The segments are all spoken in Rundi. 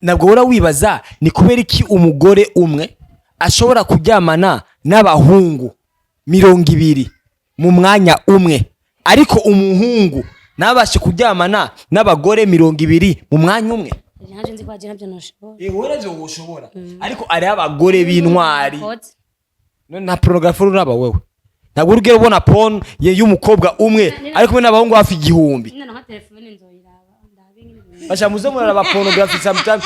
Ntabwo uhora wibaza ni kubera iki umugore umwe ashobora kuryamana n'abahungu 20 mu mwanya umwe, ariko umuhungu ntabashe kuryamana n'abagore 20 mu mwanya umwe? Ntaje nzi ko wagira nabyo ntushobora. Wowe navyo woshobora, ariko ariho abagore b'intwari. Koze. None nta pornography uraba wewe? Ntabwo urigera ubona porn y'umukobwa umwe ari kumwe n'abahungu hafi 1000? None nka telefone nzoyiraba ndabe nyine ibintu. Basha muze muraraba pornography sometimes.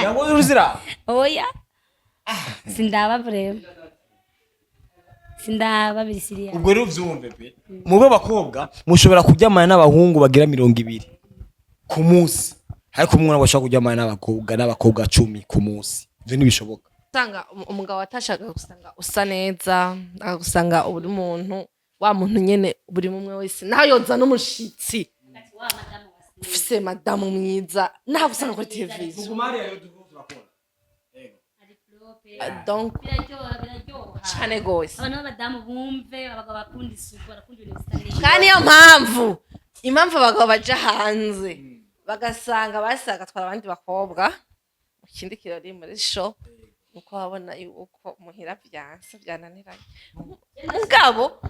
Ntabwo uruzira. Oya, sindaba vraiment, sindaba biri siriya. Ubwo rero uvyumve pe, mube bakobwa mushobora kuryamana n'abahungu bagira 20 ku munsi, ariko umwana bashobora kuryamana n'abakobwa 10 ku munsi, ivyo ntibishoboka. Usanga umugabo atashaka gusanga usa neza, akagusanga uri muntu wa muntu nyene buri mumwe wese naho yoza n'umushitsi ufise madamu mwiza, naho usanga kuri televiziyo. Donc Biraryoha, biraryoha. Cane gose. Abantu b'abadamu bumve, abagabo bakunda isuku, barakunda ibintu bisa neza. Kandi niyo mpamvu impamvu abagabo baja hanze bagasanga basi bagatwara abandi bakobwa mu kindi kirori muri show, nuko babona yuko muhira vyanse, vyananiranye, mugabo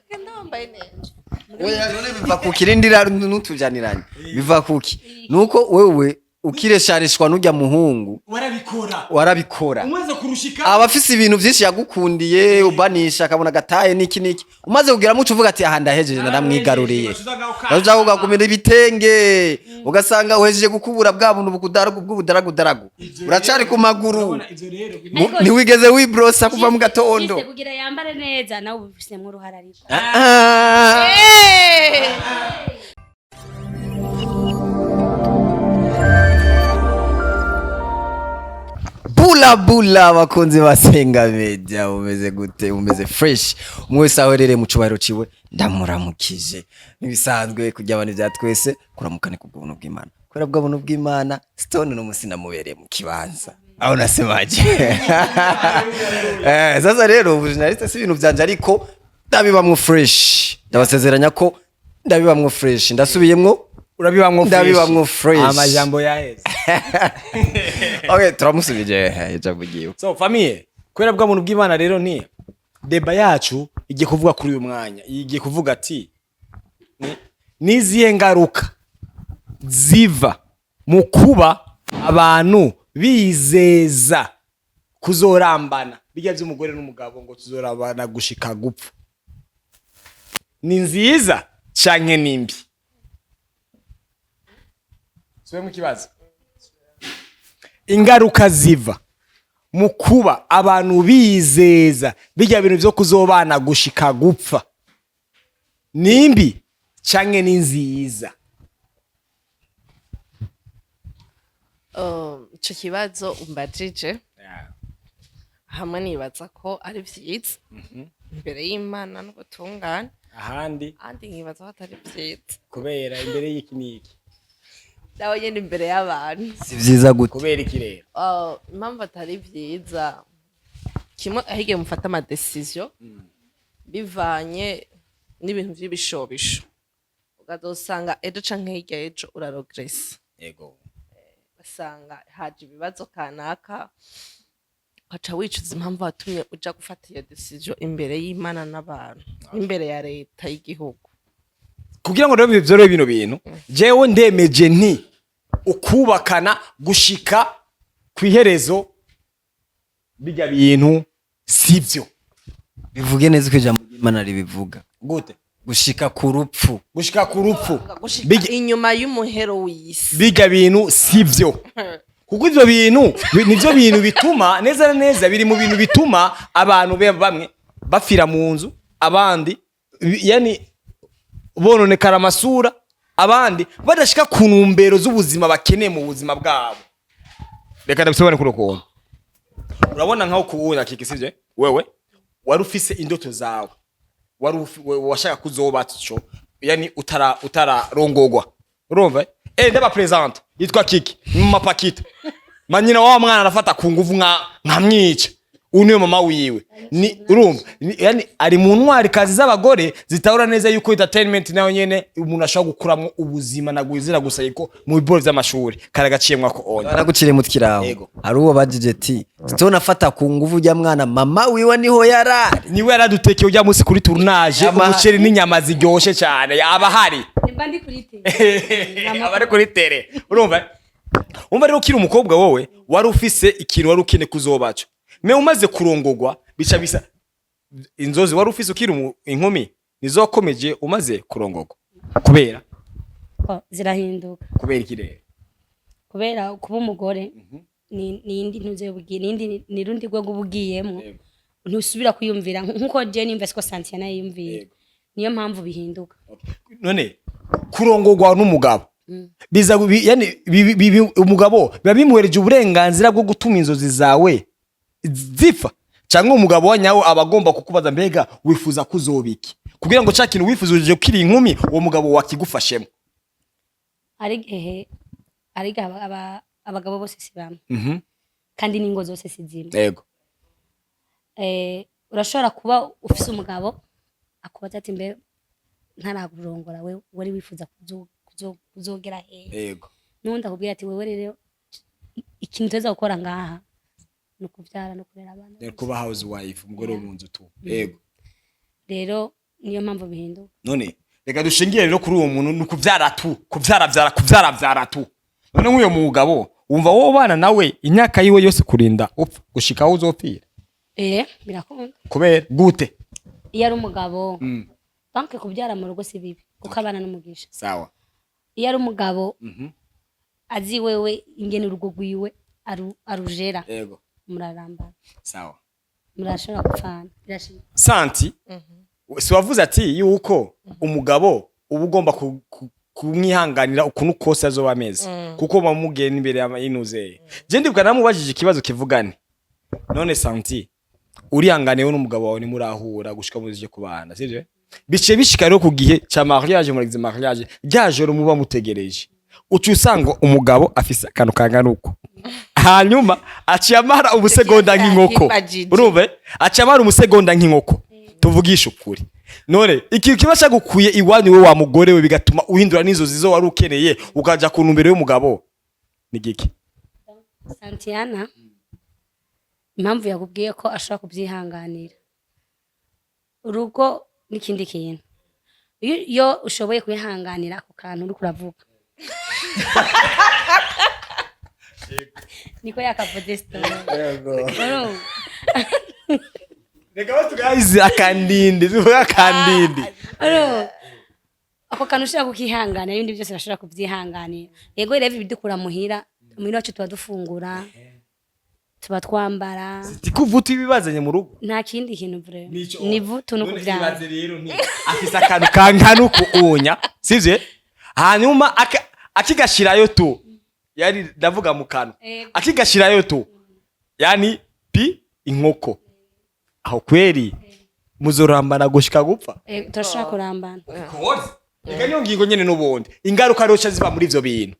genda wambaye neza. Oya, none biva kuki? Rindira, nutujaniranye. Biva kuki? Nuko wewe ukiresharishwa n'urya muhungu. Warabikora. Warabikora. Umaze kurushika. Aba afise ibintu vyinshi yagukundiye, ubanisha akabona gataye niki niki, umaze kugira muco uvuga ati: "Aha ndahejeje, naramwigaruriye." Uja kugumira ibitenge, ugasanga uhejeje gukubura bwa buntu bukudaragu bw'ubudaragudaragu uracari ku maguru. Ivyo rero Ntiwigeze wibrosa kuva mu gatondo. Juste kugira yambare neza, nawe ubifisemo uruhara ariko. Ah, ah. Bula bula, abakunzi basenga media, mumeze gute? Mumeze fresh? Umwe wese aho aherereye mu cubahiro ciwe ndamuramukije. Ntibisanzwe kurya abantu bya twese kuramukane ku bw'ubuntu bw'Imana, kubera bw'ubuntu bw'Imana. Stone no musi namubereye mu kibanza aho nasemaje. Sasa rero ubu journaliste si ibintu vyanje, ariko ndabibamwo fresh. Ndabasezeranya ko ndabibamwo fresh, ndasubiyemwo. Urabibamwo fresh. Ndabibamwo fresh. Amajambo yaheze. Okay, turamusubije ijambo ryiwe. So famille, kubera bwa buntu bw'Imana rero, ni débat yacu igiye kuvuga kuri uyu mwanya, igiye kuvuga ati: nizihe ngaruka ziva mu kuba abantu bizeza kuzorambana, bijya by'umugore n'umugabo ngo tuzorambana gushika gupfa? Ni nziza canke ni mbi? Subemo ikibazo: ingaruka ziva mu kuba abantu bizeza bijya bintu byo kuzobana gushika gupfa, nimbi canke ni nziza? Ico kibazo umbajije, hamwe nibaza ko ari vyiza imbere y'Imana n'ubutungane. Ahandi? Ahandi nkibaza ko atari vyiza. Kubera imbere y'iki n'iki? Nawe nyene imbere y'abantu. Si vyiza gute? Kubera iki rero? Impamvu atari vyiza, kimwe ahigiye mufata ama décision bivanye n'ibintu vy'ibishobisho, ukazosanga ejo canke hirya ejo uraregressa. Ugasanga haje ibibazo kanaka, ugaca wicuza impamvu watumye uja gufata iyo décision imbere y'Imana n'abantu, imbere ya leta y'igihugu. Kugira ngo rero byorohe bino bintu, jewe ndemeje nti ukubakana gushika ku iherezo, bijya bintu sivyo. Bivuge neza uko ijambo ry'Imana ribivuga. Gute? Gushika ku rupfu. Gushika ku rupfu. Gushika inyuma y'umuhero w'isi. Bijya bintu sivyo, kuko ivyo bintu nivyo bintu bituma neza na neza, biri mu bintu bituma abantu bamwe bafira mu nzu, abandi yani bononekara amasura, abandi badashika ku ntumbero z'ubuzima bakeneye mu buzima bwabo. Reka ndabisobanure kuri ukuntu urabona nkaho kuwunya kiki, sivyo? Wewe wari ufise indoto zawe, wari washaka kuzoba co, yani utararongogwa, urumva? Ndaba present yitwa Kiki mama Pakita, manyina wa mwana arafata ku nguvu nka nkamwica. Uyu niwe mama wiwe. Ni urumva yani ari mu ntwari kazi z'abagore zitahura neza yuko entertainment nayo nyene umuntu ashobora gukuramwo ubuzima nagwizira gusa yuko mu biboro vy'amashuri karagaciyemwo ako onya. Baragucire mu kiraho. Yego. Hari uwo bajije ati Stone afata ku nguvu ujya mwana, mama wiwe niho yarari. Niwe yaradutekeye ujya munsi kuri tournage umuceri n'inyama ziryoshe cyane, yaba hari. Nimba ndi kuri te Aba ari kuri terrain. Urumva, umva rero, ukiri umukobwa wowe wari ufise ikintu wari ukeneye kuzobaco, mais umaze kurongogwa bica bisa inzozi wari ufise ukiri inkumi nizo wakomeje umaze kurongogwa kubera Ko zirahinduka. Kubera iki rero? Kubera kuba umugore ni indi ntuze bugiye, ni indi, ni rundi rwego uba ugiyemo. Ntusubira kwiyumvira nkuko je nimva siko Santiana yiyumvira. Niyo mpamvu bihinduka. None kurongogwa n'umugabo biza yani umugabo biba bimuhereje uburenganzira bwo gutuma inzozi zawe zipfa, cyangwa umugabo wa nyawe aba agomba kukubaza mbega wifuza kuzobiki, kugira ngo ca kintu wifuzuje ukiri inkumi uwo mugabo wakigufashemo? Ari igihe abagabo bose si bamwe, kandi n'ingo zose si zimwe. Urashobora kuba ufise umugabo akubaza ati: "Mbe ntarakurongora we wari wifuza kuzogera hehe?" N'uwundi akubwira ati: "Wewe rero ikintu tuza gukora ngaha ni ukuvyara no kurera abana." Ni kuba house wife, umugore wo mu nzu tu. Yego. Rero niyo mpamvu bihinduka. None reka dushingire rero kuri uwo muntu, ni ukuvyara tu, kuvyara vyara, kuvyara vyara tu. None nk'uyo mugabo wumva wowe ubana nawe imyaka yiwe yose kurinda upfa gushika aho uzopfira? Birakunda. Kubera gute? Iyo ari umugabo, donc kubyara mu rugo si bibi kuko abana n'umugisha. Iyo ari umugabo azi wewe ingene urugo rwiwe arujera, murarambana. Murashobora gupfana, birashika. Santi, si wavuze ati yuko umugabo uba ugomba kumwihanganira ukuntu kose azoba ameze, kuko bamugenda imbere y'intuze? Je ndibuka namubajije ikibazo kivugane: "None Santi, urihanganiyeho n'umugabo wawe, ntimurahura gushika muzije kubana, sivyo? Bice bishika rero ku gihe ca mariage, muragize mariage, rya joro muba mutegereje, uca usanga umugabo afise akantu kangana uko, hanyuma aciye amara ubusegonda nk'inkoko." Yakibajije. Urumva, eh? Aciye amara umusegonda nk'inkoko. Tuvugishe ukuri, none ikintu kiba cagukuye iwanyu we wa mugore we, bigatuma uhindura n'inzozi zo wari ukeneye, ukaja ku ntumbero y'umugabo, ni giki? Santiana, impamvu yakubwiye ko ashobora kubyihanganira, urugo n'ikindi kintu, iyo ushoboye kwihanganira ako kantu uriko uravuga, niko yakavuze story. Urumva? Reka batugayize akandindi, tuvuge akandindi. Urumva? Ako kantu ushobora kukihanganira, ibindi byose urashobora kubyihanganira. Yego, rero ibidukura muhira, muhira wacu tuba dufungura, tuba twambara. Tikuvuta ibibazanye mu rugo. Nta kindi kintu vraiment, ni vutu no None kuvyara. ibaze rero nti afise akantu kangana uku unya, sivyo? Hanyuma akigashirayo tu, yani ndavuga mu kanwa. Akigashirayo tu, yani pi inkoko aho, kweri muzorambana gushika gupfa? Turashobora kurambana. Reka niyo ngingo nyene n'ubundi ingaruka rero ziva muri ivyo bintu,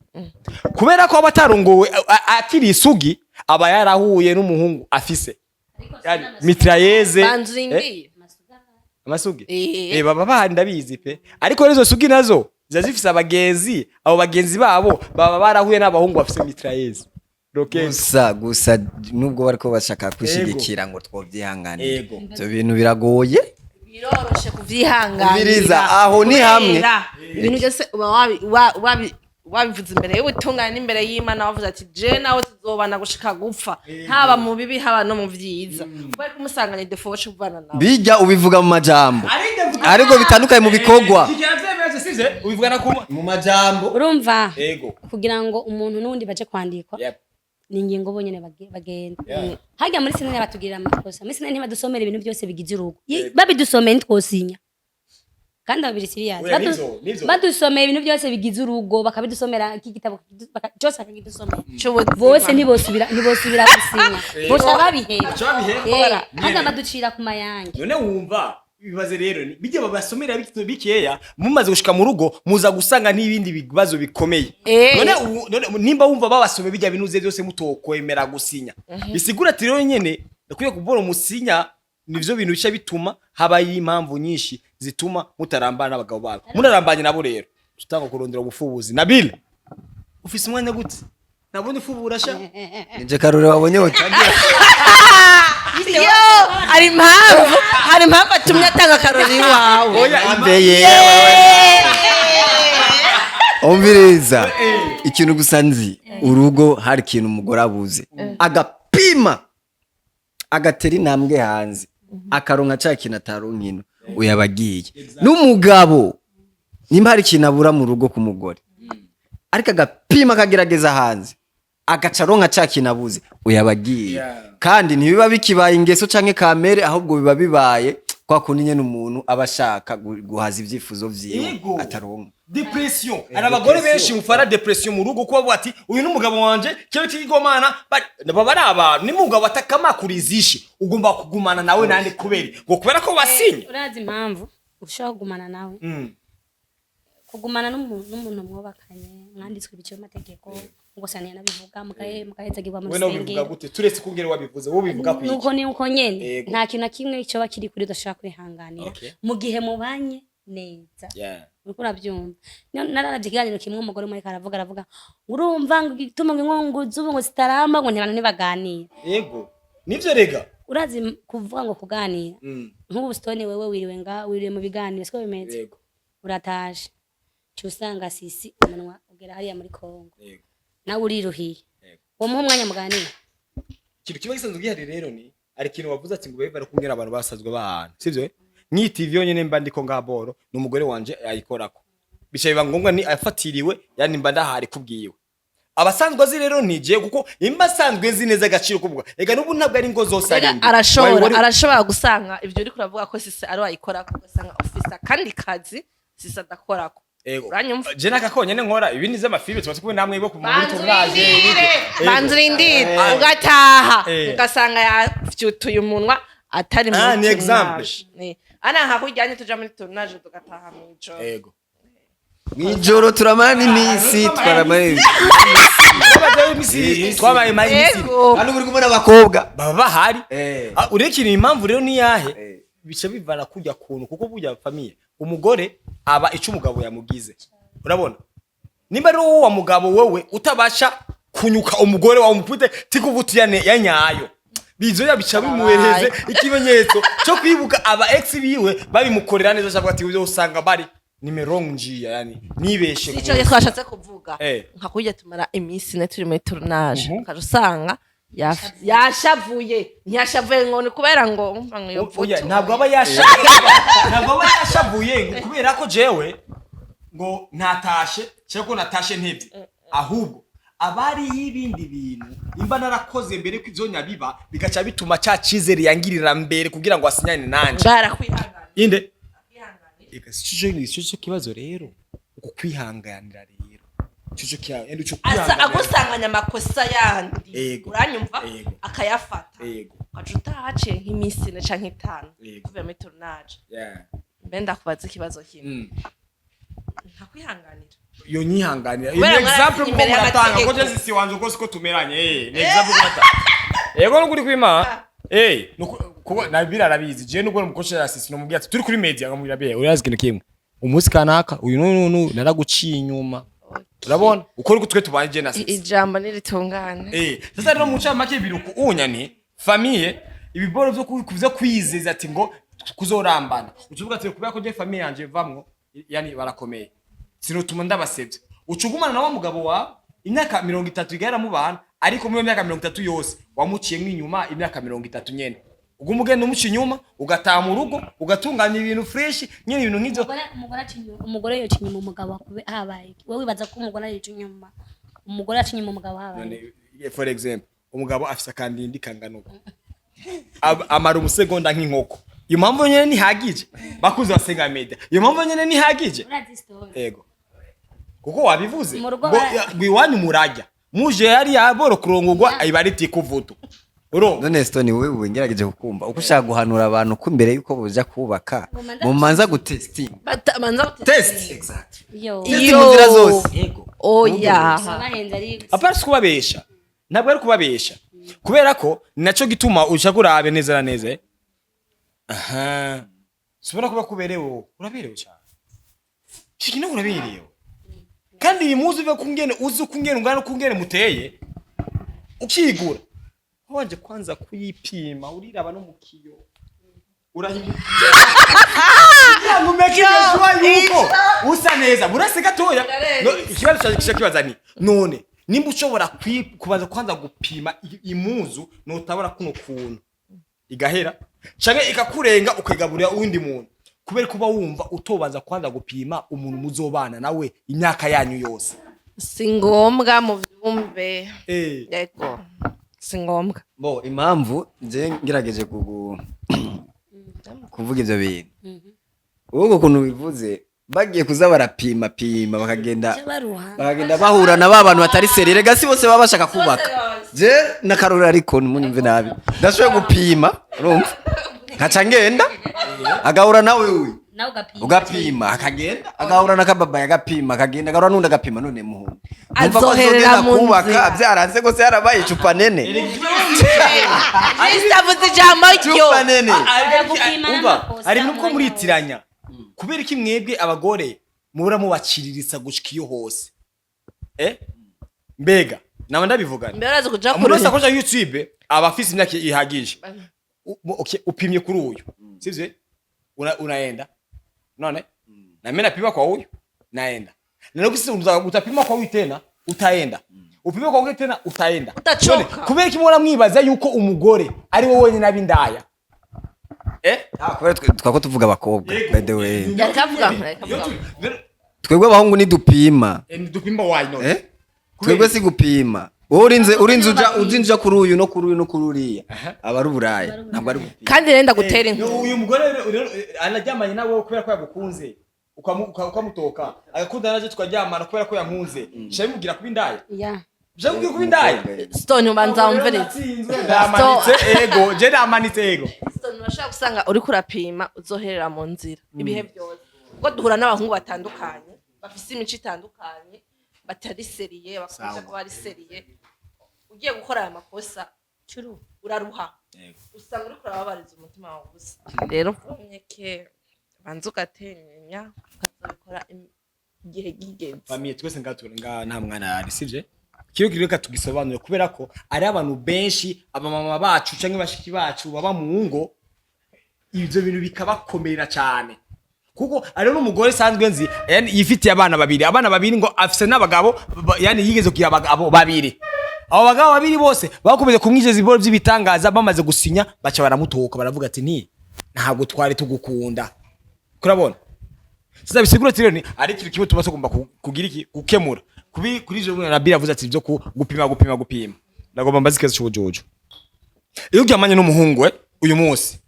kubera ko aba atarongowe akiri isugi, aba yarahuye n'umuhungu afise yani mitrailleuses. Banzingiye. Amasugi. Eh. Baba bahari, ndabizi pe, ariko rero izo sugi nazo ziba zifise abagenzi, abo bagenzi babo baba barahuye n'abahungu bafise mitrailleuses roquette. Gusa nubwo bariko bashaka kwishigikira ngo twovyihanganira, ivyo bintu biragoye. Biroroshe kuvyihanganira. Umviriza, aho ni hamwe. Kubera ibintu byose uba wabivuze imbere y'ubutungane n'imbere y'Imana, wavuze ati: "Je nawe tuzobana gushika gupfa, haba mu bibi, haba no mu vyiza." Kubera ko umusanganye défaut, woca uvana nawe. Bijya ubivuga mu majambo, ariko bitandukanye mu bikorwa. Ubivugana ku Mu majambo. Urumva, kugira ngo umuntu n'uwundi baje kwandikwa, ni ingingo bonyene bagenda. Harya muri sinari batugirira amakosa, muri sinari ntibadusomera ibintu byose bigize urugo. Babidusomeye ntitwosinya, kandi babiri serious. Oya, nivyo. Badusomeye ibintu byose bigize urugo, bakabidusomera iki gitabo, cyose bakakidusomera C'ubuzima. bose, ntibosubira gusinya, bose babiheba. Babiheba. Kandi baducira ku mayange. None wumva, ibibaze rero bijya babasomera bikeya, mumaze gushika mu rugo muza gusanga n'ibindi bibazo bikomeye. None nimba wumva babasome bijya binuze byose mutokwemera gusinya, bisigura ati rero nyene Ndakwiye kubora umusinya, nivyo bintu bica bituma habayo impamvu nyinshi zituma mutarambana n'abagabo bawe. Munarambanye nabo rero, tutanga kurondera ubufubuzi. Nabil, ufise umwanya gute? Nabundi ufubura sha. Nje karore wabonye wotangira. Yo, hari impamvu atumye atanga akarori iwawe. Oya. Mbeye. Umviriza. Ikintu gusa nzi, urugo hari ikintu umugore abuze. Agapima. Agatera intambwe hanze. Akaronka ca kintu ataronka ino. Uyabagiye. N'umugabo nimba hari ikintu abura mu rugo ku mugore, ariko agapima akagerageza hanze, agaca aronka ca kintu abuze, uyabagiye. Kandi ntibiba bikibaye ingeso canke kamere, ahubwo biba bibaye kwa kundi nyene umuntu aba ashaka guhaza ivyifuzo vyiwe ataronka. Dépression. Hari abagore benshi mufara dépression mu rugo, kuba ati uyu ni umugabo wanje kiba kigomana, baba ari abantu ni umugabo atakamakurizishe, ugomba kugumana nawe nande kubera ngo kubera ko wasinye. Urazi impamvu ushobora kugumana nawe? Kugumana n'umuntu mwubakanye, mwanditswe ibiciye mu mategeko, ngo saniya nabivuga, mugahezagirwa mu We nawe ubivuga rusengero. gute? Turetse kungere wabivuze, wowe ubivuga ku Nuko iki? ni uko nyene. Nta kintu na kimwe coba kiri kuri udashobora kwihanganira mu gihe mubanye neza. Uriko urabyumva? Nararavye ikiganiro kimwe, umugore umwe ariko aravuga ngo urumva ngo igituma ngo inkongo z'ubu ngo zitaramba, ngo ntibantu ntibaganira. Yego, nivyo rega. Urazi kuvuga ngo kuganira, nk'ubu Stone, wewe wiriwe nga wiriwe mu biganiro, siko bimeze? Yego. Urataje, ca usanga sisi umunwa ugera hariya muri Kongo. Nawe uriruhiye. Womuha umwanya muganira? Ikintu kiba gisanzwe gihari rero ni ari ikintu wavuze ati ngo bebe bari abantu basanzwe bahana, sivyo? Nk'iyi TV yonyene mba ndiko ngaha boro ni umugore wanje ayikorako, bica biba ngombwa ni afatiriwe, yani mba ndahari kubwiwe abasanzwe azi rero nije, kuko imba asanzwe nzi neza agaciro kuvuga ega n'ubu ntabwo ari ingo zose ari mbi. Arashobora arashobora gusanga ibyo uriko uravuga ko sisi ari wayikorako, ugasanga ufise akandi kazi sisi adakorako. Uranyumva? Je naka konyene nkora, ibindi z'amafilme tuba kumwe namwe bo muri Banza tournage. urindire, banza urindire, ugataha ugasanga yafyutuye umunwa atari muri Ah, ni example. tournage. Ana nka kurya tuja muri tournage tugataha mw'ijoro. Mwijoro turamara n'iminsi, twaramara. Twabaye mayimisi. Kandi uri kumwe n'abakobwa. Baba bahari. Ah, urekera impamvu rero ni yahe? Bica bivana kurya kuntu, kuko burya famille umugore aba ico umugabo yamugize. Urabona nimba rero wowe wa mugabo wewe utabasha kunyuka umugore wawe umupute tikuvutu ya nyayo, bizoya bica bimuhereze ikimenyetso cyo kwibuka aba ex biwe babimukorera neza, cyangwa ati uzo usanga bari nimero njiya, yani nibeshe. Sico twashatse kuvuga. Nka kurya tumara iminsi ine turi muri tournage, ukaja usanga yashavuye, ntiyashavuye ngo ni kubera ngo umva ngo iyo Oya, mvuto. Ntabwo aba yashavuye ngo kubera ko jewe ngo ntatashe cyangwa ko natashe ntevye, ahubwo aba ariyo ibindi bintu imba narakoze mbere ko ivyo nyabiba, bigaca bituma ca cizere yangirira mbere kugira ngo asinyane nanje. Barakwihangana. Inde. Eka, sico cyo kibazo rero, uko kwihanganira rero cyo cyo ende cyo Asa kwihanganira. agusanganya amakosa yandi. Uranyumva? Ego. Akayafata. Ukaca utaha haciye nk'iminsi ine canke itanu uvuye muri tournage. Mbe ndakubaza ikibazo kimwe. Ntakwihanganira? Yo nyihanganira. Kubera Ni example mwarasinye imbere kuko muratanga ko y'amategeko. je si wanje uko siko tumeranye, ni example muratanga. Yego, nukuri kwima nuko nabira arabizi, je nubwo mukosha asisi no mubwira ati turi kuri media, ngamubwira be urazi ikintu kimwe, umunsi kanaka uyu nunu naraguciye inyuma. Urabona uko uri twe tubanye je na sisi. Ijambo niritungane. Sasa rero mu make biruku unya ni famille ibiboro byo kwizeza ati ngo kuzorambana, ucuvuga ati kubera ko je famille yanje vamwo, yani barakomeye, sinotuma ndabasebya, ucugumana na wa mugabo wawe imyaka 30 igera mubana, ariko muri iyo myaka 30 yose wamuciyemwo inyuma imyaka 30 nyene, uguma ugenda umuca inyuma, ugataha mu rugo ugatunganya ibintu fresh nyene, ibintu nk'ivyo. Umugore yoca inyuma umugabo habaye iki? Wowe wibaza ko umugore yoca inyuma, umugore aca inyuma umugabo habaye iki? None, for example, umugabo afise akandindi kangana uko, amara umusegonda nk'inkoko, iyo mpamvu nyene ntihagije? Bakuze basenga media, iyo mpamvu nyene ntihagije? Urazi story. Ego, kuko wabivuze Mu rugo ngo ngo iwanyu murajya muje yari yaboro kurongorwa iba ari tikuvutu, urumva? None Stone, wewe ngerageje kukumva uko ushaka guhanura abantu ko imbere yuko buja kubaka Mumanza mumanza gutesting. Manza Test, exactly. Yo. Test mu nzira zose. Ego. Oya. Bahenze ari Apart si kubabesha. Ntabwo ari kubabesha, kubera ko ni naco gituma uca kurabe neza na neza, eh? Aha, sibona kuba kuberewe, uraberewe cyane shiki, nawe uraberewe. Kandi iyi muzi uve kungene uzi kungene ungana, kungene muteye, ukigura wabanje kwanza kuyipima, uriraba no mu kiyo, urahinduka kugira ngo umeke sure yuko usa neza. Burase gatoya. No, ikibazo cyaje kisha kibaza ni none nimba ushobora kubanza kwanza gupima imuzu, notabara kuno kuntu igahera canke ikakurenga, ukayigaburira uwundi muntu, kubera kuba wumva utobanza kwanza gupima umuntu muzobana nawe imyaka yanyu yose. Si ngombwa, mu vyumve. Yego, si ngombwa. Bo, impamvu nje ngerageje kuvuga ivyo bintu, ubwo ukuntu bivuze, bagiye kuza barapima pima, bakagenda Baca baruha. Bakagenda bahura na ba bantu batari sérieux. Rega si bose baba bashaka kubaka. Je nakarora, ariko ntimunyumve nabi, ndashoboye gupima, urumva, nkaca ngenda agahura nawe wewe. Nawe ugapima. Ugapima, akagenda agahura na kababaye, agapima, akagenda agahura n'undi agapima. None muhungu, numva ko Azoherera azogenda mu kubaka nzira. byaranze gose, yarabaye icupa nene. Kristo avuze ijambo ryo. Icupa nene. Gupima Umva, n'amakosa hari nuko umwanya. Muritiranya. Kubera iki mwebwe abagore mubura mubaciriritsa gushika iyo hose? Mbega naba ndabivugana? Mbere urazi kuja Umuntu wese kure. akoresha YouTube aba afise imyaka ihagije. Okay, upimye kuri uyu, sivyo? Unaenda none na mimi napima kwa huyu, naenda na ukisi utapima kwa huyu tena, utaenda upime kwa huyu tena, utaenda. Utachoka. None, kubera iki muhora mwibaza yuko umugore ari we wenyine abindaya? Ah, kubera twako tuvuga abakobwa, by the way. Yakavuga, yakavuga. Twebwe abahungu nidupima. Dupima wayi none? Eh, twebwe si gupima. Wowe urinze uja kuri uyu no kuri uyu no kuri uriya, aba ari uburaya, ntabwo ari gupima. Kandi renda gutera inkuru. Uyu mugore rero anaryamanye nawe kubera ko yagukunze, ukamutoka, agakunda naje tukaryamana kubera ko yankunze, sha bimubwira kuba indaya? Ya. Sha bimubwira kuba indaya? Stone, ubanza wumvirize. Natsinzwe, ndamanitse ego, je ndamanitse ego. Stone, urashobora gusanga uriko urapima uzoherera mu nzira ibihe byose, kuko duhura n'abahungu batandukanye bafise imico itandukanye, batari sérieux, bakunze Sawa. kuba ari sérieux. Ugiye gukora aya makosa uraruha, usanga uriko urababariza umutima wawe gusa. Rero mvumye banza ugatenyenya, ukazabikora igihe kigeze. Famille twese ngatura nga nta mwana ari, sivyo? Kiyo kireka tugisobanure, kubera ko ari abantu benshi, abamama bacu canke bashiki bacu baba mu ngo, ivyo bintu bikabakomerera cyane, kuko ari n'umugore sanzwe nzi, yani yifitiye abana babiri, abana babiri, ngo afise n'abagabo, yani yigeze kugira abagabo babiri. Abo bagabo babiri bose bakomeje kumwijeza ibiboro by'ibitangaza, bamaze gusinya baca baramutoka, baravuga ati ni ntabwo twari tugukunda. Kurabona sasa bisigura ati rero ni ari ikintu kimwe tuba tugomba kugira iki, gukemura kubi kuri ivyo. Na Bill avuze ati ibyo gupima, gupima, gupima. Ndagomba mbaze ikibazo c'ubujuju. Iyo uryamanye n'umuhungu we uyu munsi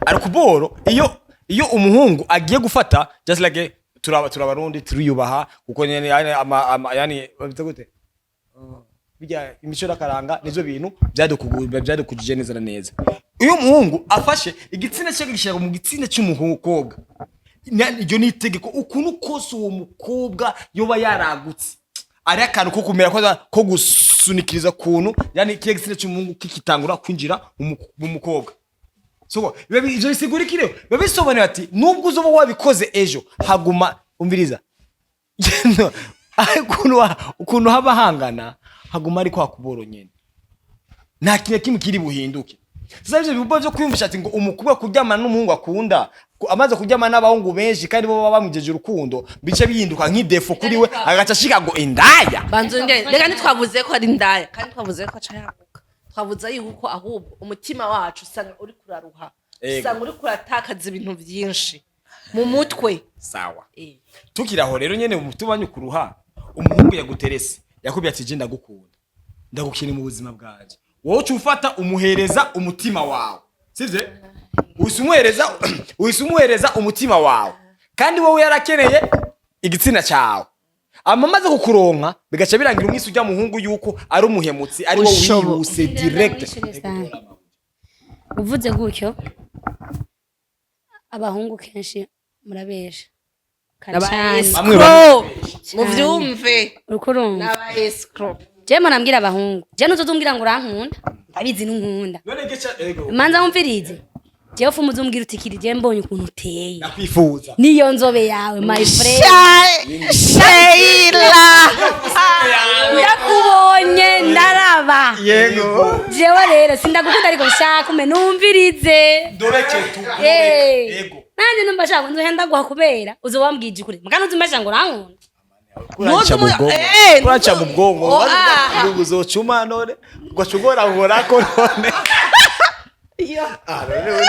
ari kuboro, iyo umuhungu agiye gufata, just like turaba turabarundi turiyubaha, kuko nyene yani ama yani babita gute, bijya imico n'akaranga, nivyo bintu byadukujije neza na neza. Iyo umuhungu afashe igitsina cye agishyira mu gitsina cy'umukobwa, iryo ni itegeko. Ukuntu kose uwo mukobwa yoba yaragutse, ari akantu ko kumera ko gusunikiriza kuntu, yani kiriya gitsina cy'umuhungu kikitangura kwinjira mu mukobwa. So ivyo bisigura iki rero? Biba bisobanuye ati nubwo uzoba wabikoze ejo, haguma umviriza ukuntu haba hangana, haguma ari kwa kuboro nyene, nta kintu kimwe kiri buhinduke. Sasa ivyo bibuba vyo kwiyumvisha ati ngo umukobwa kuryamana n'umuhungu akunda, amaze kuryamana n'abahungu benshi kandi bo baba bamugejeje urukundo, bice bihinduka nk'idéfaut kuri we, agaca ashika ngo indaya. Banza ungere, reka ntitwavuze ko ari indaya, kandi twavuze ko aca yaguka. Twavuze yuko ahubwo umutima wacu usanga uri kuraruha. Ego. Usanga uri kuratakaza ibintu byinshi mu mutwe. Sawa. Eh. Tukiri aho rero nyene, umutima wanyu kuruha, umuhungu yaguterese, yakubwiye ati je ndagukunda, ndagukina mu buzima bwanje, wowe uca ufata umuhereza umutima wawe, sivyo? Uhise umuhereza umutima wawe, kandi wowe yarakeneye igitsina cyawe. Amaze kukuronka, bigaca birangira umwisi ujya muhungu yuko ari umuhemutsi, ari wowe wihuse direct. Uvuze gutyo, abahungu kenshi murabesha. N'aba Cyane. Bamwe escroc, muvyumve. Uriko urumva? N'aba escroc. Je murambwira abahungu, je ntuzozumbwira ngo urankunda, ndabizi nunkunda. None gica ego. Manza wumvirize, jewe fu muzumbwira uti kiri, je mbonye ukuntu uteye Nakwifuza. Niyo nzobe yawe, my friend. Sheila. Ndakubonye ndaraba. Yego. Jewe rero sindagukunda, ariko nshaka ume numvirize. Ndoreke tu. Eh. Ego. Nanjye numva shaka nzohenda ndaguha kubera uzoba wambwije ukuri, mugabo ntuzumbesha ngo urankunda. Kuraca mu bwonko. Kuraca mu bwonko. Oh, ah. Ubu uzocuma none ugacugora uhorako none. Ah, none we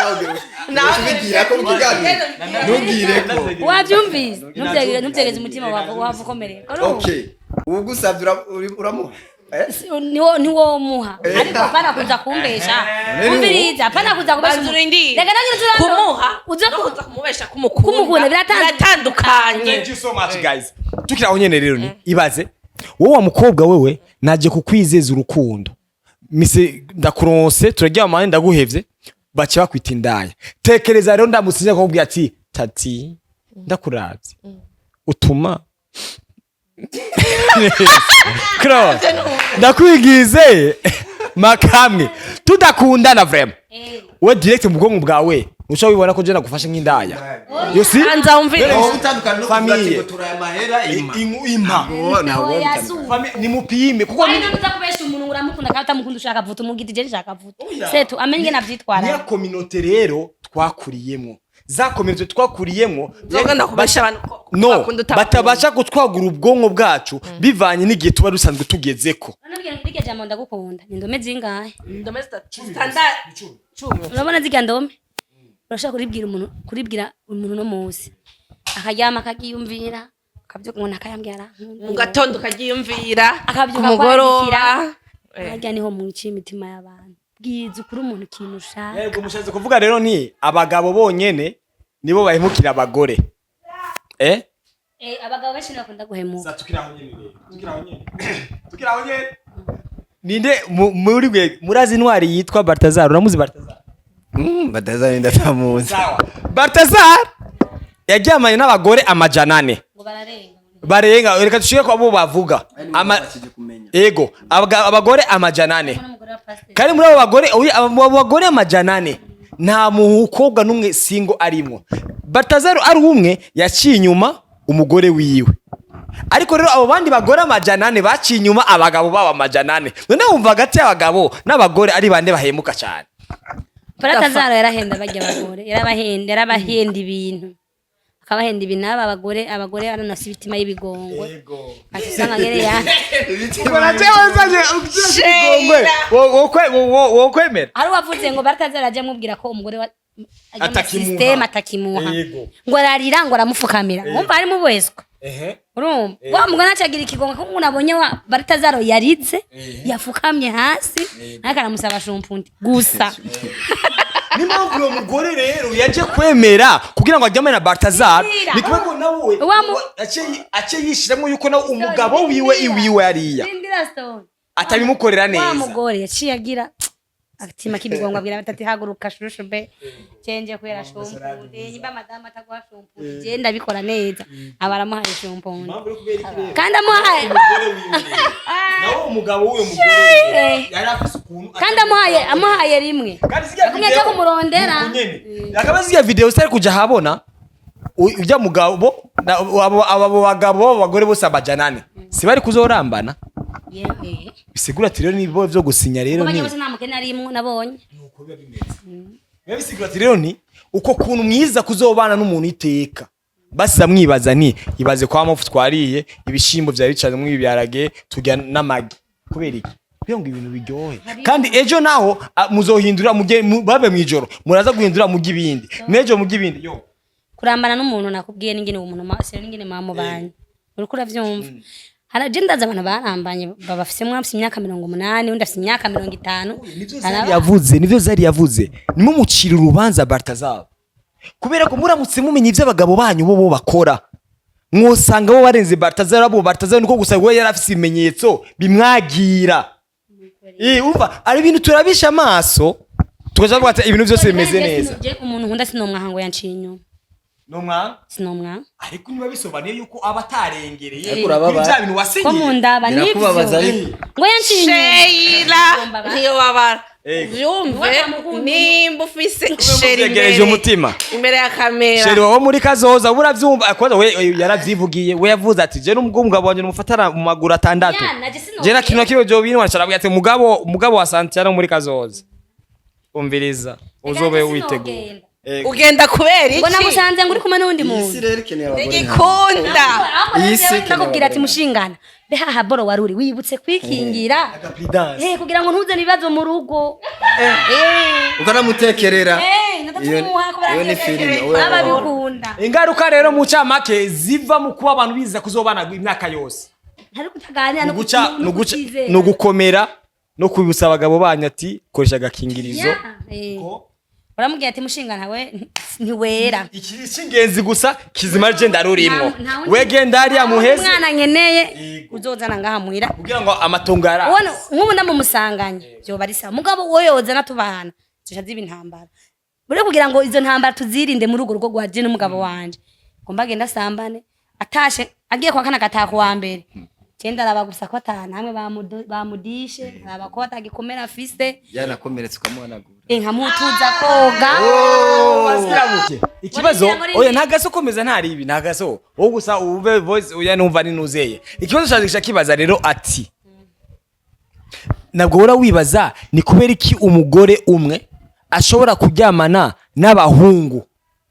nawe ubigira ko mu kiganiro ntugire ko. Wabyumvise, ntubyegeze umutima wawe wava ukomereka. Okay, ugusabye uramuha? Eh? Niwo niwo muha, ariko apana kuza kumbesha. Umviriza, apana kuza kubesha. Banza urindire. Reka nanjye Kumuha uza no kuza kumubesha kumukunda Kumukunda biratandukanye. Biratandukanye. Thank you so much, guys. Tukiri aho nyene rero, ni ibaze wowe wa mukobwa, wewe naje kukwizeza urukundo, mise ndakuronse, turaryamanye, ndaguhevye, baca bakwita indaya. Tekereza rero ndamusize akakubwira ati: "Tati, ndakuravye utuma Kro, ndakwigize makamwe tudakundana." Vraiment, we direct mu bwonko bwawe uca wibona ko je nagufashe nk'indaya, you see? Banza wumvirize. Aho utandukana no kuvuga ati Famille. ngo turaye amahera ima. Impa. Ntabwo ntabwo Oya, bitandukanye. Nimupime kuko Why not uza kubesha umuntu ngo uramukunda kandi utamukunda? Ushaka vuta umubwira je nshaka vuta setu amenye ingene avyitwara. Niya communauté rero twakuriyemo, za communauté twakuriyemo. Nzogenda kubesha abantu ko No bakunda utabakunda. Batabasha gutwagura ubwonko bwacu bivanye n'igihe tuba dusanzwe tugezeko. Urabona irya jambo "ndagukunda" ni indome zingahe? Indome zitatu standard 10. Urabona zirya ndome, urashobora kuribwira umuntu, kuribwira umuntu no munsi akaryama akakiyumvira, akabyuka umuntu akayambwira arankunda. Mu gatondo ukagiyumvira. Akabyuka ku mugoroba. kwandikira. Harya niho mwiciye imitima y'abantu. Bwiza ukuri umuntu ikintu ushaka. Yego, mushatse kuvuga rero ni abagabo bonyene nibo bahemukira abagore, eh? Eh, abagabo benshi ntibakunda guhemuka. Tukiri aho nyene rero, tukiri aho nyene, ninde muri mwe murazi intwari yitwa Baltazar? Uramuzi Baltazar? Batazari ndatamuzi. Sawa, Baltazar yaryamanye n'abagore 400. Ngo bararenga. Barenga, reka dushike ko abo bavuga ama ego abagore 400. N'umugore wa pasiteri. Kandi muri abo bagore abo bagore 400 nta mukobwa n'umwe singo arimwo. Baltazar ari umwe yaciye inyuma umugore wiwe, ariko rero abo bandi bagore 400 baciye inyuma abagabo babo 400. None wumva hagati y'abagabo n'abagore ari bande bahemuka cyane? Baratazaro yarahenda bajya abagore, yarabahenda, yarabahenda ibintu, akabahenda ibintu. Aba abagore, abagore baranasa imitima y'ibigongwe, ati usanga ngene ya Wokwemera. Hari uwavuze ngo Baratazaro ajya amubwira ko umugore wa ajya mu Atakimuha. système atakimuha. Yego. Ngo ararira, ngo aramupfukamira, wumva harimo ubweswa. Urumva wa mugore acagira ikigongo kuko umuntu abonye wa Baratazaro yarize, yafukamye hasi, ariko aramusaba shumpundi gusa. Nimpamvu uwo mugore rero yaje kwemera kugira ngo aryamane na Baltazar Ndira. ni kubera ko nawe ace yishiramo yuko nawe umugabo wiwe iwiwe ariya Ndira stone. atabimukorera Wa neza. mugore yaciye agira agatima k'ibigongo, abwira batati: "Haguruka shushu be, cenje kwera shumpundi, nimba madamu ataguha shumpundi, je ndabikora neza." Aba aramuhaye shumpundi kandi amuhaye Umugore wiwe nawe, umugabo w'uyo mugore yari afise ukuntu kandi amuhaye rimwe. Kandi zirya Yakumye aja video- kumurondera. Nuko nyene. Akaba zirya video zitari kuja ahabona, urya mugabo abo bagabo b'abagore bose 400 si bari kuzorambana. Yewe. Bisigura ati rero nibo vyo gusinya rero Kuko ni bose nta mukene arimwo nabonye. Nuko biba bimeze, biba bisigura ati rero ni uko kuntu mwiza kuzobana n'umuntu iteka. Basiza mwibaza nti ibaze kwa mofu twariye ibishimbo vyari bicanzemwo ibiharage, turya n'amagi. Kubera iki? Kugira ngo ibintu biryohe. Kandi ejo naho muzohindura mujye babe mwijoro, muraza guhindura mujye ibindi, n'ejo mujye ibindi yo. Kurambana n'umuntu nakubwiye n'ingene uwo muntu sero n'ingene mwamubanye, uriko uravyumva. Haraje ndaza abantu barambanye babafise, mwe afise imyaka 80, undi afise imyaka 50. Nivyo Zari yavuze, nivyo Zari yavuze, nimumucira urubanza Baltazar, kubera ko muramutse mumenye ivyo abagabo banyu bo bakora, mwosanga bo barenze Baltazar. Abo Baltazar niko gusa we yari afise ibimenyetso bimwagira. Urumva ari ibintu turabisha amaso tukaja kuvuga ati ibintu byose bimeze neza. Je umuntu nkunda sinomwaha ngo yanciye inyuma. Nomwa. Sinomwa. Ariko niba bisobanuye yuko aba atarengereye Ariko urababara. kuri bya bintu Ko wasinyiye. mundaba nivyo. Birakubabaza ariko. Ngo yanciye inyuma. Sheila ntiyo babara. Ego. Vyumve nimba ufise chéri Muvyegereje imbere umutima. imbere ya kamera. Chéri wawe muri kazoza uravyumva akoza we yaravyivugiye, we yavuze ati je n'ubwo umugabo wanje numufatana mu maguru atandatu. Ya, naje sinogenda. Je na kintu na kimwe byo bintu arabwira ati mugabo wa Santiago muri kazoza, umviriza, uzobe Reka naje witeguye. sinogenda. Ego. Ugenda kubera Ngo iki? namusanze ngo uri kumwe n'uwundi Iyi si muntu. rero ikeneye abagore nka Igikunda. Iyi si ikeneye Ndakubwira ati abagore. Mushingana, be haha boro waruri wibutse kwikingira. Agaprudence. Kugira ngo ntuzane ibibazo mu rugo. Ukanamutekerera. Iyo Iyo ni filime we. Ababikunda. Ingaruka rero mu camake ziva mu kuba abantu biza kuzobana imyaka yose Ntari kutaganira no nuguca no nuguca kutizera. no gukomera no kwibutsa abagabo banyu ati koresha agakingirizo. Ya, eh. Uramubwira ati mushingana we ntiwera. Iki cy'ingenzi gusa kizima je ndarurimwo. Nta wundi- We genda hariya nta wundi muheze. mwana nkeneye Yego. uzozana ngaha muhira. Kugira ngo amatongo ara Ubona nk'ubu ndamumusanganye byoba ari sawa, mugabo wowe yozana tubana tuca ziba intambara. Bure kugira ngo izo ntambara tuzirinde muri urwo rugo rwa je n'umugabo wanje, ngomba agenda asambane, atashe agiye kwa kana agataha kuwa mbere, cyenda araba gusa ko atana hamwe bamudishe, araba ko atagikomera afise. Yanakomeretse ukamuhanagura. Nkamutuza koga. Wasirabuke ikibazo. Wagira ngo Oya, ntagaso komeza, ntari ibi ntagaso wowe gusa ube voice. Oya, numva ni nuzeye ikibazo cyaje kibaza rero ati nabwo uhora wibaza ni kubera iki umugore umwe ashobora kuryamana n'abahungu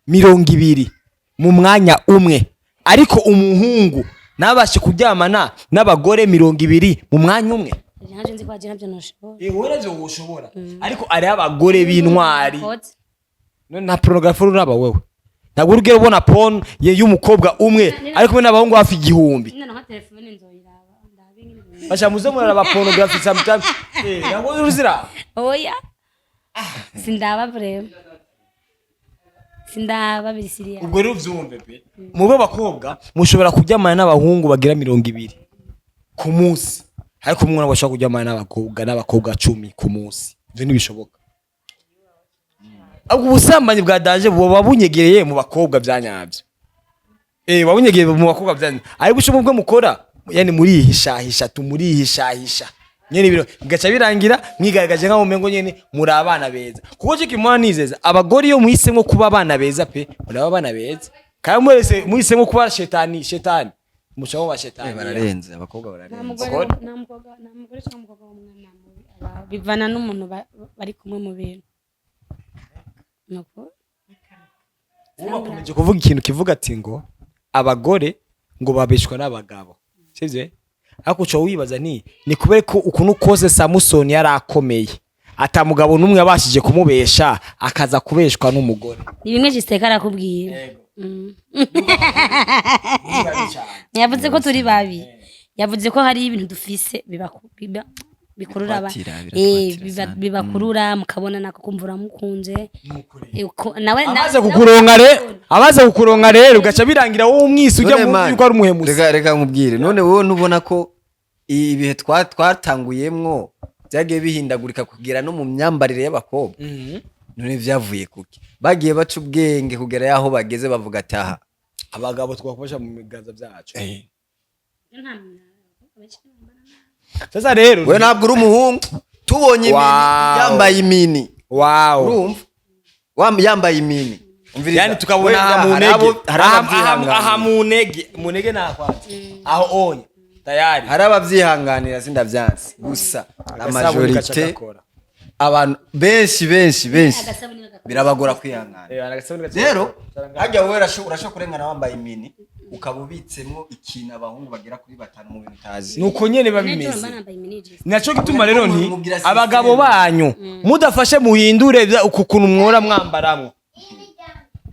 20 mu mwanya umwe, ariko umuhungu ntabashe kuryamana n'abagore 20 mu mwanya umwe? Nanje nzi ko wagira nabyo ntushobora. Wowe navyo woshobora, ariko ariho abagore b'intwari. Koze. None nta pornography uraba wewe? Ntabwo urugero ubona porn ye y'umukobwa umwe ari kumwe n'abahungu hafi 1000? Nina nka telefone nzoyiraba ndabe ingene ibintu- Basha muze muraraba pornography sometimes. Ntabwo uruzira. Oya, sindaba vraiment, sindaba biri siriya. Ubwo rero uvyumve pe, mube bakobwa mushobora kuryamana n'abahungu bagira 20 ku munsi, ariko umwe ntabwo ashobora kuryamana n'abakobwa 10 ku munsi. Ivyo ntibishoboka. Ahubwo ubusambanyi bwa danger buba bunyegereye mu bakobwa bya nyabyo. Buba bunyegereye mu bakobwa bya nyabyo, ariko icyo mubwo mukora yani murihishahisha, tumurihishahisha nyene, ibiro bigaca birangira mwigaragaje nkaho umengo nyene muri abana beza, kuko cyo kimwana nizeza abagore iyo muhisemo kuba abana beza pe, muri abana beza, kandi mwese muhisemo kuba shetani, shetani mucaho ba shetani. Bararenze abakobwa, Nta bararenze. mugore, nta mukobwa, nta mugore cyangwa umukobwa w'umwana mubi bivana n'umuntu bari kumwe mu bintu. Nuko Ubu bakomeje kuvuga ikintu kivuga ati ngo abagore ngo babeshwa n'abagabo, sivyo? Ariko uca wibaza ni kubera ko ukuntu kose Samusoni yari akomeye ata mugabo n'umwe yabashije kumubesha, akaza kubeshwa n'umugore. Ni bimwe Jisiteka arakubwira. Yavuze ko turi babi, yavuze ko hari ibintu dufise bikurura Biratwatira, biratwatira sana. bibakurura mukabona nako kumva uramukunze. Nawe Amaze kukuronka rero, amaze kukuronka rero, ugaca birangira wowe umwisi ujya None mu man, yuko ari umuhemusi. Reka nkubwire, none wowe ntubona ko ibihe twatanguyemwo byagiye bihindagurika kugera no mu myambarire y'abakobwa? None vyavuye kuki? Bagiye baca ubwenge kugera yaho bageze bavuga ati aha Abagabo twakubasha mu biganza byacu. Sasa rero We ntabwo uri umuhungu, tubonye imini yambaye imini. Urumva? Yambaye imini. Umviriza. Yani tukabona Wenda aha mu hari ntege hari aha abavyihanganira. mu ntege nakwanze aho onye tayari. Hari abavyihanganira, sindavyanse, gusa la Agasabuni gaca majorité, gakora. abantu benshi benshi benshi Agasabuni gakora. birabagora kwihangana. Agasabuni gaca Rero gakora. harya wowe urashobora kurengana wambaye imini, ukaba ubitsemwo ikintu abahungu bagera kuri batanu mu bintu utazi. Nuko nyene biba Nejo bimeze. mba nambaye iminiji. Naco gituma rero nti Mubwira system. Abagabo banyu mudafashe muhindure uku kuntu mwora mwambaramwo.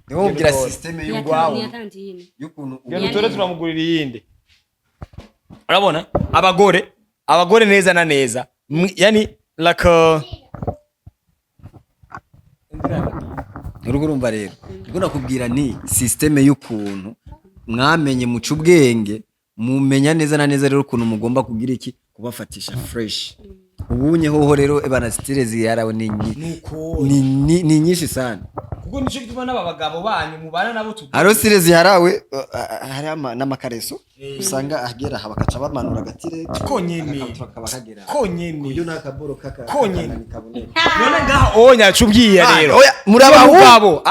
Niwo mubwira system y'urwawo Ni tantine. y'ukuntu Genda utore, turamugurira iyindi. Urabona abagore neza na neza yani like Urugo urumva rero nibwo nakubwira ni système y'ukuntu mwamenye muca ubwenge, mumenya neza na neza rero ukuntu mugomba kugira iki kubafatisha fresh. Ubunye hoho rero ebana style ziharawe ni Nuko ni nyinshi sana. Kuko Kuko nico gituma n'aba bagabo banyu mubana nabo tu Hariho style ziharawe, hari n'amakareso usanga agera aha bakaca bamanura agatire Konyene. agakabutura kaba kagera Konyene. kuburyo n'akaboro kaka Konyene. kakanani kaboneka. None ngaha onya cubwiye Ah, rero oya, muri abahungu. Mugabo,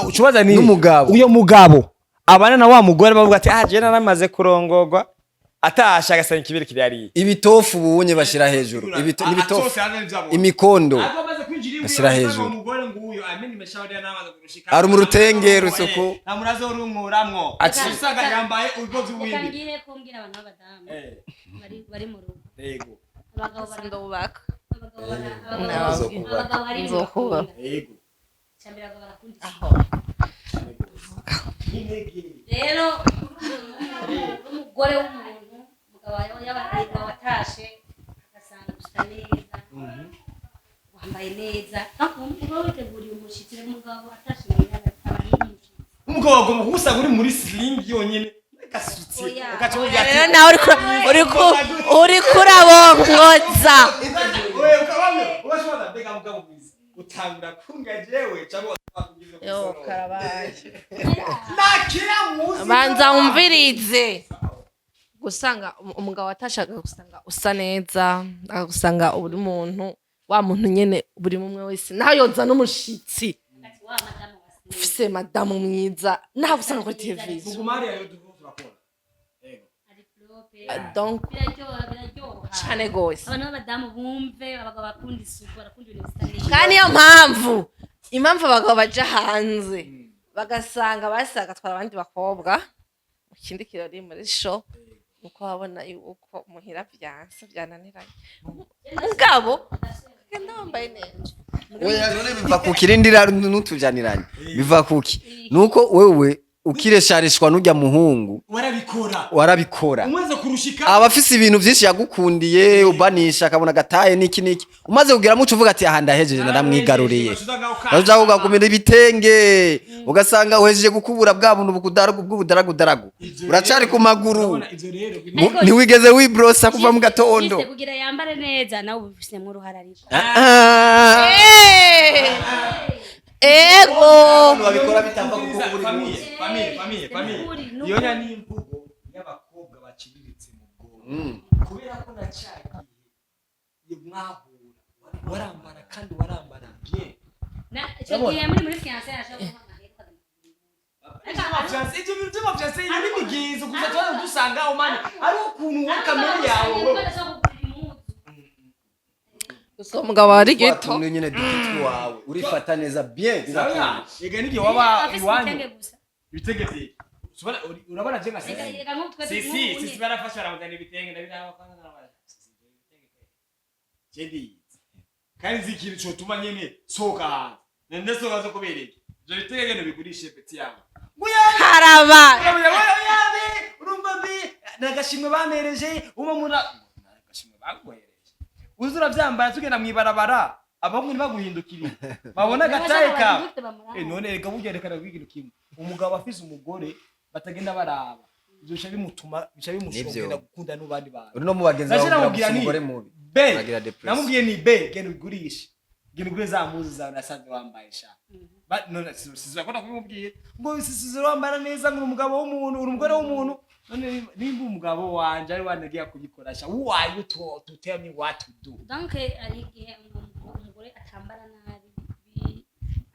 ucubaza ni N'umugabo. Uyo mugabo abana na wa mugore bavuga ati: "Ah, je naramaze kurongorwa," atasha agasanga ikibere kiri hariya. Ibitofu ubunye bashira hejuru. N'ibitofu, imikondo bashyira hejuru. Umugore nguyo amenya imeshauri yanamaze kurushika. Ari mu rutenge rusuku. Nta murazo runkuramwo. Usanga yambaye ubwo Reka by'uwindi. ngire kumbwira abantu b'abadamu bari mu rugo. Yego. Abagabo bara Ndubaka. Abagabo abagabo hari ibintu Nzokubaka. bakunda. Yego. Icambere, abagabo barakunda isuku. Aho. Rero umugore w'umuntu, umugabo wawe yaba watashe agasanga usa neza, wambaye neza, uba witeguriye umushitsi. Rero umugabo atashe muhira aba ari umushitsi. Umugabo agomba kugusanga uri muri slim yonyene gasutse. Oya. Ugaca uvuga ati Rero nawe uriko urabongoza. Oya, ukabamwe ubashobora mbega mugabo mwiza utangura kunga jewe cyangwa wakugize. Yo karabaye. Nakira muzi. Banza wumvirize. Gusanga umugabo atashaka gusanga usa neza, agusanga uri muntu wa muntu nyene buri mumwe wese naho yoza n'umushitsi. Ati wa madamu wase. Ufise madamu mwiza naho usanga kuri televiziyo. Tugumare rero tuko turakora. Yego. Ari propre. Donc Biraryoha, biraryoha. Cane gose. Abantu b'abadamu bumve, abagabo bakunda isuku, barakunda ibintu bisa neza. Kandi niyo mpamvu impamvu abagabo baja hanze bagasanga basi bagatwara abandi bakobwa mu kindi kirori, muri show, nuko babona yuko muhira vyanse, vyananiranye. Mugabo genda wambaye neza. Oya, none biva kuki? Rindira, nutujaniranye. Biva kuki? Nuko wewe ukiresharishwa n'ujya muhungu. Warabikora. Warabikora. Umaze kurushika. Aba afise ibintu byinshi yagukundiye, ubanisha akabona agataye niki niki. Umaze kugira muco uvuga ati: "Aha ndahejeje, naramwigaruriye." Uja ugagumira ibitenge, ugasanga uhejeje gukubura bwa buntu bukudaragu bw'ubudaragudaragu uracari ku maguru. Urabona ivyo rero Ntiwigeze wibrosa kuva mu gatondo. Juste kugira yambare neza, nawe ubifisemo uruhara ariko. Ah, ah. Ego. Babikora bitamba kuko buri famille munsi. Famille, famille, famille. Nukuri, nukuri. Iyo nya ni imvugo y'abakobwa baciriritse mu bwonko, kubera ko na ca gihe iyo mwahura warambara kandi warambara bien. Na icyo gihe muri fiancé ashobora kuba amahera. Ivyo bintu vy'amafiancé iyo ni imigenzo gusa tuba dusanga aho mani ari ukuntu wowe kamere yawe wowe. Gusa umugabo wari gito. Twatumwe nyene duti wawe urifata neza bien, birakunda. Ega n'igihe waba Afise iwanyu ibitenge gusa. Ibitenge vyiki? Urabona je nka Reka sisi reka nk'ubu twese sisi nk'ubu sisi barafasha baramuzana ibitenge ndabiraba kwanza narabara sisi ibitenge je ndiyizi kandi nzi ikintu cotuma nyene sohoka hanze nende sohoka zo kubera iki ivyo bitenge genda bigurishe petit yawe. Haraba. Urumva mbi nagashimwe bamereje uma mura nagashimwe baguhereje uza uravyambara tugenda mw'ibarabara abahungu ntibaguhindukiriye babona agataye kawe. None reka burya reka ndakubwira ikintu kimwe: umugabo afise umugore batagenda baraba ivyo bica bimutuma bica bimushobora Nivyo. gukunda n'abandi bantu. Uri no mu bagenzi bawe Naje ugira namubwira gusa ni umugore mubi be bagira depression. Namubwiye ni be genda ubigurishe, genda ugure za mpuzu zawe nasanze wambaye sha. None sizakunda kubimubwira ngo sisize wambara neza ngo uri umugabo w'umuntu, uri umugore w'umuntu. None nimba umugabo wanje ari wanagiye kubikora sha, who are you to tell me what to do? Donc hari igihe umugore atambara nabi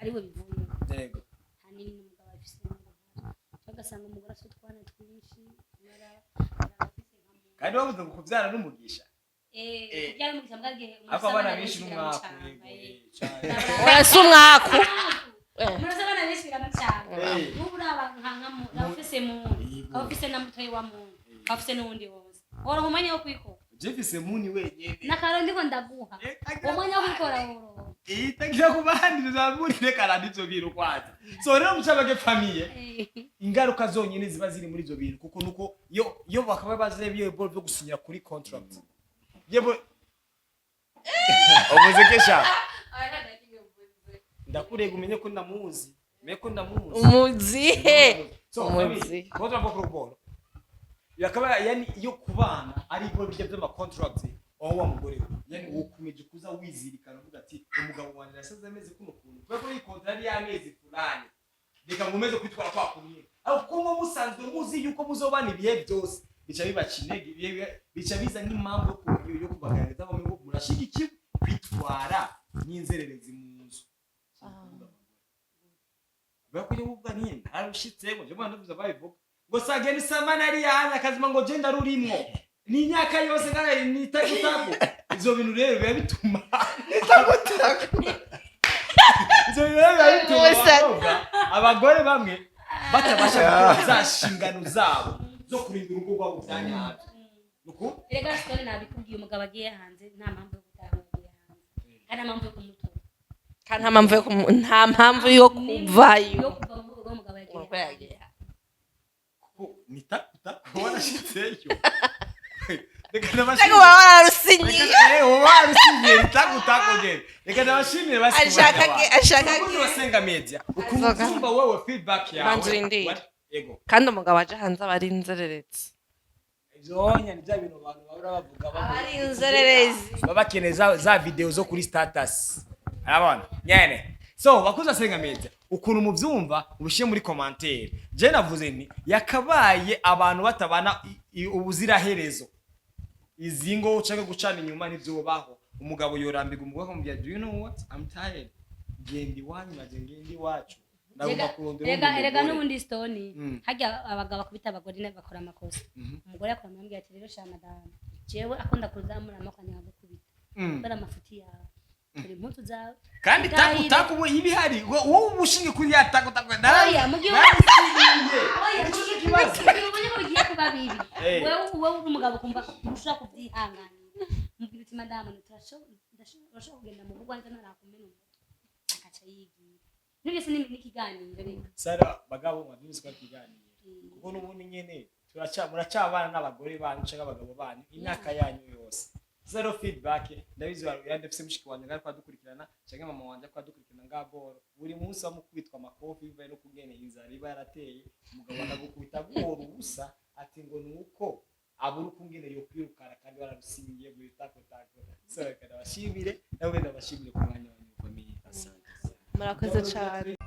ariwe bivuye. Yego. Hanini n'umugabo afise uruhara, ugasanga umugore afite utwana twinshi araba afise nka muntu. Kandi bavuze ngo kubyara n'umugisha. Kubyara umugisha mbwa igihe ariko abana benshi n'umwaku. biramucanga, Yego, eh. cane. Oya, si umwaku. Murasa abana benshi biramucanga. Eh. Nk'ubu uraba nka uraba ufise muntu, ukaba ufise na mutoyi wa muntu, ukaba ufise n'uwundi wose, woronka umwanya wo kwikora? Jefise muni wenyene. Nakaro ndiko ndaguha. Agira uwo mwanya wo kwikora woroha. Itagira ku bandi bizamuri reka randi ivyo bintu kwanza. So rero mucabage famille ingaruka zonyine ziba ziri muri ivyo bintu kuko nuko iyo bakaba baze biyo byo gusinyira kuri contract yebo ubuzekesha ndakurega umenye ko ndamuzi, umenye ko ndamuzi. Umuzihe? So Umuzi. famille ko turavuga ku rubono yakaba yani iyo kubana ari ibyo bijya by'ama contract aho wa mugore we yani wokomeje kuza wizirikana uvuga ati umugabo wanjye yasaze ameze kuno kuntu. Kubera ko iyi contrat ari y'amezi fulani, reka nkomeze kwitwara kwa kumwe. Ariko kuko muba musanzwe muzi yuko muzobana ibihe byose, bica bibaca intege, bica biza nk'impamvu yo kubagaragaza ko murashigikiwe kwitwara nk'inzererezi mu nzu. Kubera ko iyo uvuga nti nararushitse, ngo je mwana ndavuze, babivuga ngo sageni samana ari yanya akazima, ngo je ndarurimwo ni imyaka yose ngana ni taku. Ivyo bintu rero biba bituma, ivyo bintu rero biba bituma abagore bamwe batabasha gukora za nshingano zabo zo kurinda urugo rwabo bya nyabyo. Nuko Erega story nabikubwiye, umugabo agiye hanze nta mpamvu yo gutaha agiye hanze, kandi nta mpamvu yo kumutora. Kandi nta mpamvu yo kuvayo. Yo kuva mu rugo rw'umugabo yagiye Kuko hanze. yagiye hanze. Kuko ni taku taku warashitseyo, reka Ariko ndabashimire. baba bararusinyiye. Uba warusinyiye ni taku taku nyene. Reka ndabashimire basi. Ashaka Abakunzi basenga media, ukuntu Azoga. uzumva wowe feedback yawe. Banza urindire. Yego. Kandi umugabo aje hanze aba ari inzererezi. Ivyo ni bya bintu abantu bahora bavuga. Aba ari inzererezi. Baba bakeneye za video zo kuri status, arabona nyene. So bakuze asenga media, ukuntu muvyumva ubishyire muri commentaire. Je navuze nti yakabaye abantu batabana ubuziraherezo, izi ngo ushaka gucana inyuma ntivyobaho. Umugabo yorambirwa umugore akamubwira: "Do you know what? I'm tired, genda iwanyu, naje ngenda iwacu, ndagomba kurondera Erega uwundi erega mugore." N'ubundi stone, harya abagabo bakubita abagore bakora amakosa. Umugore akora, amubwira ati: "Rero sha madamu, jewe akunda kuzamura amaboko nkagukubita kubera amafuti yawe, turi impuzu zawe." Kandi taku Ndahiro. taku ubu iba ihari, wowe uba ushingiye kuri ya taku taku. Oya, mu gihe Narabisinyiye. Oya, Ico cyo kibazo. mu gihe ubonye ko bigiye kuba bibi, wewe uri umugabo ukumva ntushobora kubyihanganira, mubwira uti: "Madamu, urashobora kugenda mu rugo neza ntarakumena umutwe." Akaca yigira. Ibyo byose ni n'ikiganiro reka. Sara, bagabo, mwabyumvise ko ari ikiganiro, kuko n'ubundi nyene muracabana n'abagore banyu canke abagabo banyu imyaka yanyu yose. Zero feedback ndabizi, yandafise mushiki wanje ngaho kwadukurikirana, canke mama wanje kwadukurikirana ngaho boro buri munsi bamukubitwa amakofi bivaye no kugene inzara iba yarateye, umugabo akagukubita boro ubusa, ati ngo nuko abura ukungene yokwirukana kandi wararusingiye muri tako tako. So reka ndabashimire, nawe ndabashimire ku mwanya wanyu ukomeye. Murakoze cyane.